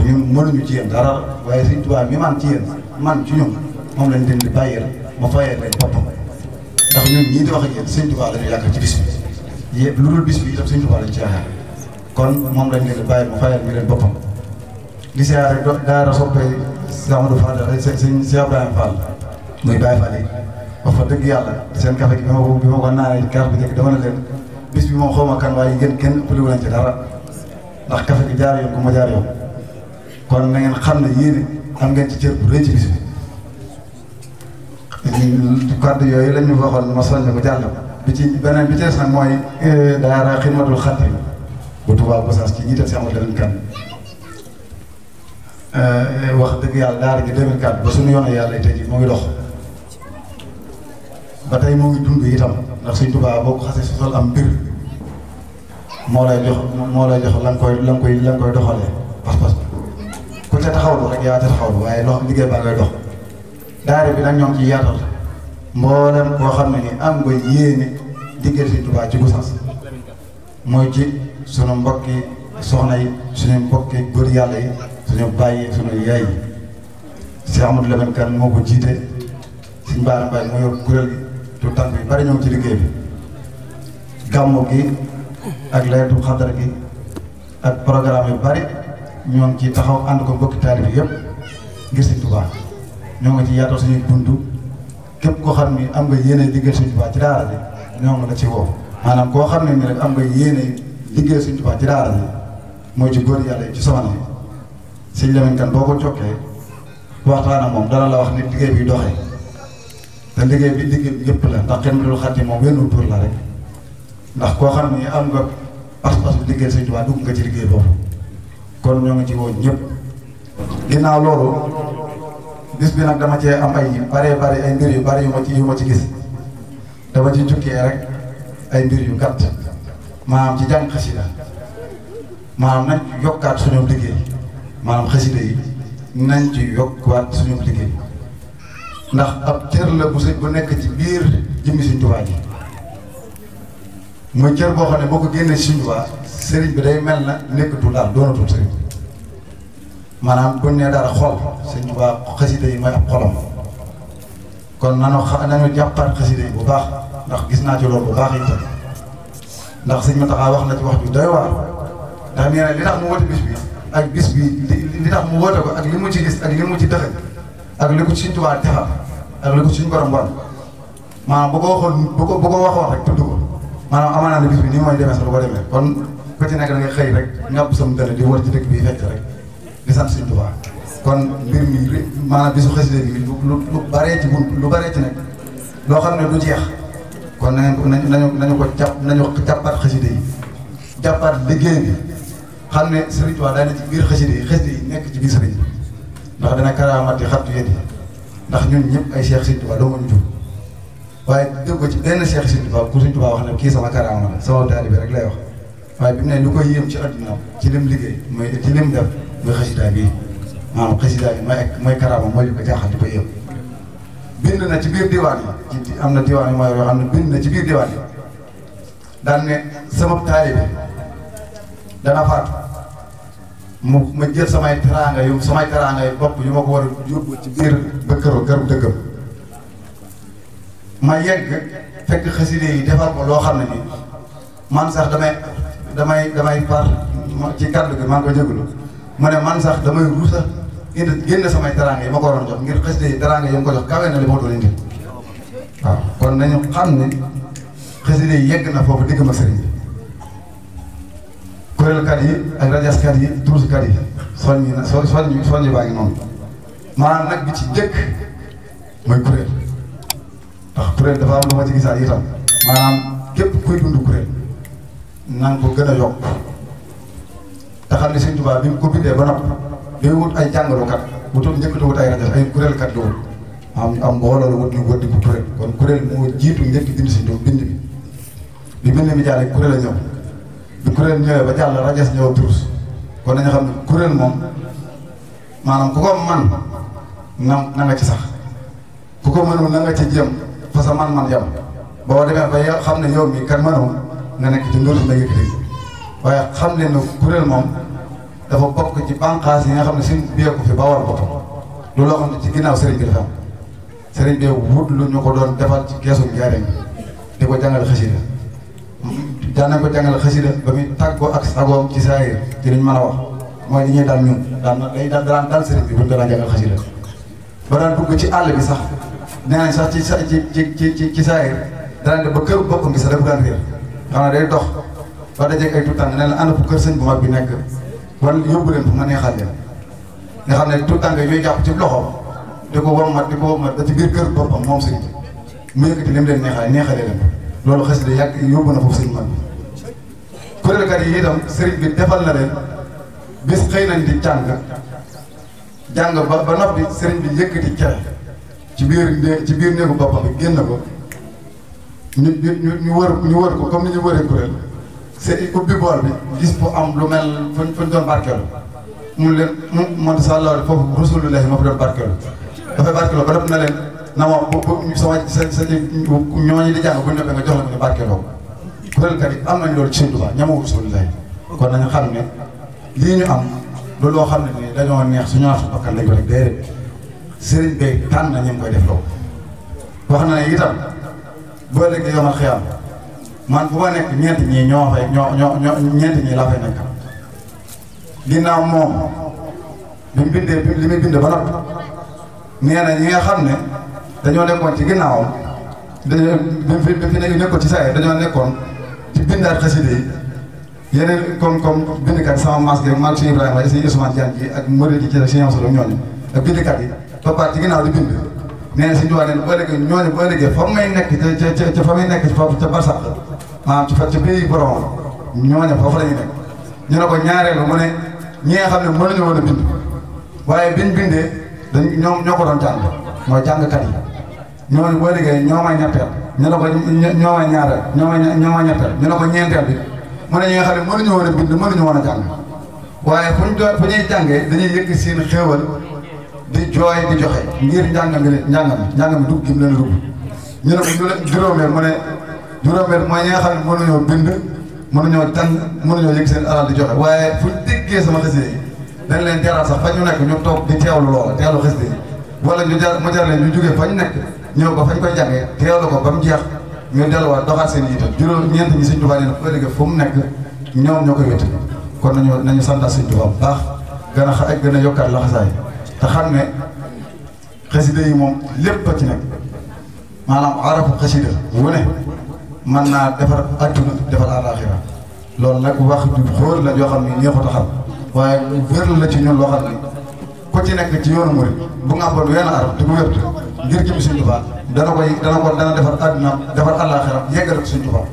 ñun mënuñu ci yéen dara waaye Sëñ Tuubaa mi man ci yéen man ci ñun moom lañ leen di bàyyeel ma fayal leen boppam ndax ñun ñii di wax ak yéen Sëñ Tuubaa lañu yaakaar ci bis bi yëpp lu dul bis bi itam Sëñ Tuubaa lañ ci yaakaar kon moom lañ leen di bàyyeel ma fayal mi leen boppam di siyaare daara soppee Cheikh Amadou Fall sëñ Cheikh Ibrahima Fall muy Baye Fall yi wax fa dëgg yàlla seen café gi bi ma ko naanee kaas bi njëkk dama ne leen bis bi moom xaw ma kan waaye yéen kenn ëppale wu leen ci dara ndax café gi jaar yoon ku ma jaar yoon kon na ngeen xam ne yéen am ngeen ci cër bu rëy ci bis bi kàddu yooyu lañ ñu waxoon ma soññ ko jàll bi ci beneen bi ci des nag mooy daara Xidmatul Xaadim bu Touba Gossas ci jiital si Amadou Lamine Kane wax dëgg yàlla daara gi 2004 ba suñu yoon yàlla tey jii moo ngi dox ba tey moo ngi dund itam ndax Sëñ Tuubaa boo ko xasee sosal am mbir moo lay jox la nga koy doxalee pas-pas ku ca taxawlu rek yaa ca taxawlu waaye loo liggéey baa ngay dox daara bi nag ñoom ci yaatal mboolem koo xam ne ni am nga yéene diggante Sëñ Tuubaa ci Gossas mooy ci sunu mbokki soxna yi suñu mbokki góor yàlla yi suñu bàyyi suñu yaay yi Cheikh Amadou Lamine Kane moo ko jiite Sëñ Bara Mbaye moo yor kuréel gi tout tànk bi bari ñoo ngi ci liggéey bi gàmmu gi ak laylatul xadar gi ak programme yu bari ñoo ngi ci taxaw ànd ko mbokki taalib yi yëpp ngir Sëñ Tuubaa ñoo ngi ci yaatal suñuy buntu képp koo xam ni am nga yéene liggéey Sëñ Tuubaa ci daara ji ñoo ngi la ci woo maanaam koo xam ne ni rek am nga yéene liggéey Sëñ Tuubaa ci daara ji mooy ci góor yàlla yi ci soxna yi Sëñ Lamine Kane boo ko jokkee waxtaan ak moom dana la wax nit liggéey bi doxee te liggéey bi yëpp la ndax Xidmatul Xaadim moom wenn tur la rek ndax koo xam ni am nga pas-pas bu liggéey Sëñ Tuubaa dugg nga ci liggéey boobu kon ñoo ngi ci woo ñëpp. ginnaaw loolu bis bi nag dama cee am ay bari ay mbir yu bari yu ma ci gis dama ci jukkee rek ay mbir yu gàtt maanaam ci jàng xasida maanaam nañ ci yokkaat suñu liggéey maanaam xasida yi nañ ci yokkaat suñu liggéey ndax ab cër la bu nekk ci biir jëmmi Sëñ Tuubaa ji mooy cër boo xam ne boo ko génnee Sëñ Tuubaa sëriñ bi day mel na nekkatul daal doonatul sëriñ maanaam buñ nee dara xol Sëñ Tuubaa xasida yi mooy ab xolam kon nañu jàppaat xasida yi bu baax ndax gis naa ci loolu bu baax itam ndax Sëñ Muntaxa wax na ci wax ju doy waar ndax nee na li tax mu woote bis bi ak bis bi li tax mu woote ko ak li mu ci gis ak li mu ci dëxëñ ak li ko Sëñ Tuubaa defal ak li ko suñu borom wan maanaam bu ko waxoon rek tudd ko maanaam amaa naa ne bis bi nii mooy demee sax du ko demee kon ku ci nekk da nga xëy rek ñàpp sam dënn di wër ci dëkk bi fecc rek di sant Sëñ Tuubaa kon mbir mi maanaam bisu xasida bi lu baree ci lu baree ci nekk loo xam ne du jeex kon nañu ko jàppaat xasida yi jàppaat liggéey bi xam ne Sëriñ Tuubaa daa ne ci biir xasida yi nekk ci biir sëriñ bi ndax dana karaamati xattu yéen yi ndax ñun ñëpp ay Cheikh Sëñ Tuubaa doo mën jur waaye dégg ko ci benn Cheikh Sëñ Tuubaa ku Sëñ Tuubaa wax ne kii sama karaama la sama taalibe rek lay wax waaye bi mu ne lu koy yéem ci adduna ci lim liggéey mooy ci lim def mooy xasida bi maanaam xasida bi mooy karaama mooy li ko jaaxal di ko yéem bind na ci biir diwaan yi ci am na diwaan yi mooy yoo xam ne bind na ci biir diwaan yi daan ne sama taalibe dana faatu ma jël samay teraanga yu bopp yu ma ko war a yóbbu ci biir ba këru dëggam ma yegg fekk xaside yi defal ko loo xam ne nii man sax damay far ci kàddu gi maa ngi ko jégalu mu ne man sax damay ruusa génn samay teraanga yi ma ko waroon jox ngir xaside yi teraanga yi ma ko jox kawe na li ma doon indi waaw kon nañu xam ne xaside yi yegg na foofu digg ma sëriñ bi kuréelkat yi ak rajaskat yi tuuskat yi soññi baa ngi noonu maanaam nag bi ci jëkk mooy kuréel ndax kuréel dafa am lu ma ci gisaat itam maanaam képp kuy dund kuréel na nga ko gën a yokk te xam ne Sëñ Tuubaa bi mu ko bindee ba noppi day wut ay jàngalukat wutul njëkk wut ay rajas ay kuréelkat la wut am mbooloo la wut ñu wër di ko kuréel kon kuréel moo jiitu njëkk bind Sëñ Tuubaa bind bi bind bi jàllee kuréel a ñëw bi kuréel ñëwee ba jàll rajas ñëw turus kon nañu xam ne kuréel moom maanaam ku ko man na nga ci sax ku ko mënul na nga ci jëm fa sa man yam boo demee ba yow xam ne yow mi kan mënoo nga nekk ci ndóol na yëkkati waaye xam leen ne kuréel moom dafa bokk ci bànqaas yi nga xam ne suñ beeku fi ba war boppam lu loo xam ne ci ginnaaw sëriñ bi dafa am sëriñ bi wut lu ñu ko doon defal ci keesu njaareem di ko jàngal xasida daan nañ ko jàngal xasida ba muy tàggoo ak sagoom ci saa yi ci liñ mën a wax mooy li ñuy daal ñun daan dal sëriñ bi buñ ko daan jàngal xasida ba daan dugg ci àll bi sax nee nañ sax ci saa yi daan def ba kër boppam bi sax dafa daan réer xam ne day dox ba dajeeg ay tuutànk ne la ànd fu kër sëñ bu mag bi nekk wala yóbbu leen fu ma neexal leen nga xam ne tuutànk yooyu jàpp ci loxoom di ko wommat ba ci biir kër boppam moom sëñ bi mu yëkkati li mu leen neexalee leen loolu xasida yàgg yóbbu na foofu sëñ mag bi kuréelkat yi itam sëriñ bi defal na leen bis xëy nañ di jàng ba noppi sëriñ bi yëkkati cere ci biir néegu boppam bi génn ko ñu wër ko comme ni ñu wëree kuréel c'est ubbi bool bi gis bu am lu mel fuñ doon barkeelu mun leen man sàllaaw foofu rasulullahi moo fi doon barkeelu dafay barkeeloo ba def na leen na ma sa ñooñu di jàng bu ñu noppee nga jox la ko ñu barkeeloo kuréelkat yi am nañ loolu ci Sëñ Tuubaa ñamoo rasulullahi kon nañu xam ne lii ñu am loolu loo xam ne nii dañoo neex suñu wax bakkan lañ ko rek déedéet sëriñ bi tànn na ñu koy def loolu wax na ne itam boo léegi yomal xiyam man bu ma nekk ñeent ñii ñoo ñeent ñii laa fay nekk ginnaaw moom bi mu bindee li muy bind ba noppi nee na ñi nga xam ne dañoo nekkoon ci ginnaawam dañoo bi fi nekkoon ci saa yi dañoo nekkoon ci bindaat xaside yi yeneen comme bindkat sama masque yi maag si Ibrahima yi si Ousmane Diagne ji ak Modou ji ci si ñoom solo ñooñu ak bindkat yi toppaat ci ginnaaw di bind nee na si Tuubaa nee na boo ëllëgee ñooñu boo ëllëgee fa may nekk ca fa muy nekk foofu ca barsàq maanaam ca pays borom ñooñu foofu la ñu nekk ñu ne ko ñaareelu mu ne ñi nga xam ne mënuñu woon a bind waaye biñ bindee ñoo ko doon jàng mooy jàngkat yi ñooñu boo ëllëgee ñoo may ñetteel ñu ne ko ñoo may ñaareel ñoo may ñetteel ñu ne ko ñeenteel bi mu ne ñi nga xam ne mënuñu woon a bind mënuñu woon a jàng waaye fu ñuy jàngee dañuy yëkk seen xéewal di jooy di joxe ngir njàng mi dugg gi mu leen dugg ñu ne ko juróomeel mu ne juróomeel mooy ñi nga xam ne mënuñoo bind mënuñoo jàng mënuñoo yëg seen alal di joxe waaye fu ñu déggee sama xasida yi dañ leen jaral sax fa ñu nekk ñu toog di teewlu loola teewlu xasida yi wala mu jar leen ñu jógee fa ñu nekk ñëw ba fañ koy jàngee teewlu ko ba mu jeex ñu delluwaat doxaat seen yitte ñeent ñi Sëñ Tuubaa nee na fu ëllëgee fu mu nekk ñoom ñoo koy wétt kon nañu santaat Sëñ Tuubaa bu baax gën a yokkaat laxasaay te xam ne xasida yi moom lépp a ci nekk maanaam arafu xasida wu ne mën naa defar adduna defar àllaaxira loolu nag wax ju xóor la yoo xam ne neexut a xam waaye wér la ci ñun loo xam ne ku ci nekk ci yoonu murid bu nga amoon wenn araf te bu wér ngir jëm Sëñ Tuubaa dana defar adduna defar àllaaxira yeggale ko Sëñ Tuubaa